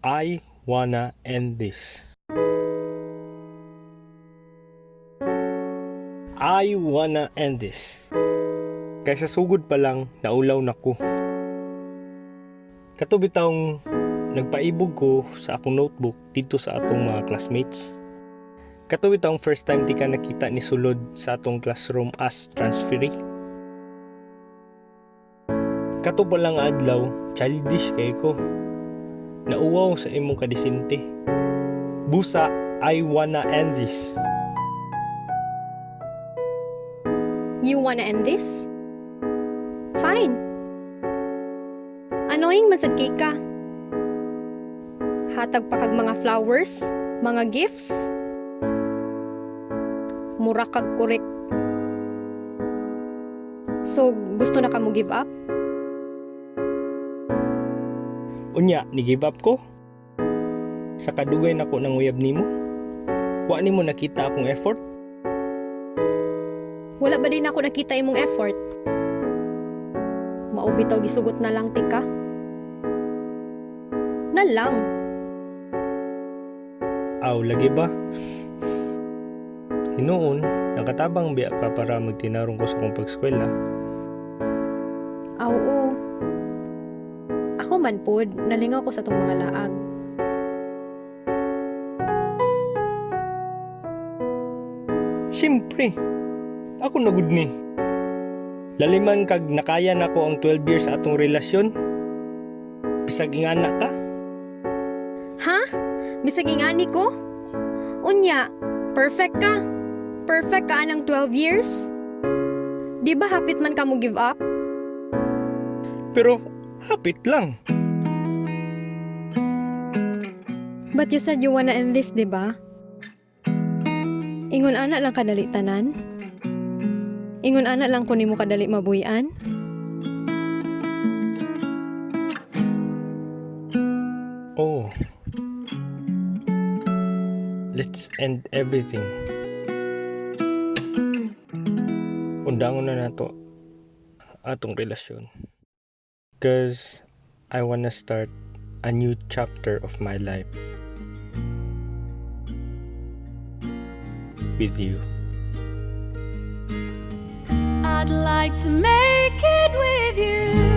I wanna end this. I wanna end this. Kaysa sugod pa lang, naulaw na ko. Kato bitawng nagpaibog ko sa akong notebook dito sa atong mga classmates. Kato bitawng first time tika nakita ni sulod sa atong classroom as transferee. Kato pa lang adlaw, childish kay ko. Nauwaw sa imong kadisente. Busa, I wanna end this. You wanna end this? Fine. Annoying man sad kay ka. Hatag pa kag mga flowers, mga gifts. Mura kag korek. So, gusto na ka mo give up? Unya, ni give up ko. Sa kadugay nako nang uyab nimo. Wa nimo nakita akong effort. Wala ba din ako nakita imong effort? Mao bitaw gisugot na lang tika. Na lang. Aw, lagi ba? Hinuon, nakatabang biya ka para magtinarong ko sa akong pagskwela. Aw, oo. Ako man pod, nalingaw ko sa tong mga laag. Siyempre, ako na gud ni. Laliman kag nakaya nako ang 12 years sa atong relasyon. Bisag ingana ka. Ha? Bisag ingani ko? Unya, perfect ka. Perfect ka anang 12 years? Di ba hapit man ka mo give up? Pero hapit lang. But you said you wanna end this, di ba? Ingon ana lang kadali tanan? Ingon ana lang ko nimo kadali mabuy-an? Oh. Let's end everything. Undangon na nato atong relasyon. 'Cause I wanna start a new chapter of my life with you. I'd like to make it with you.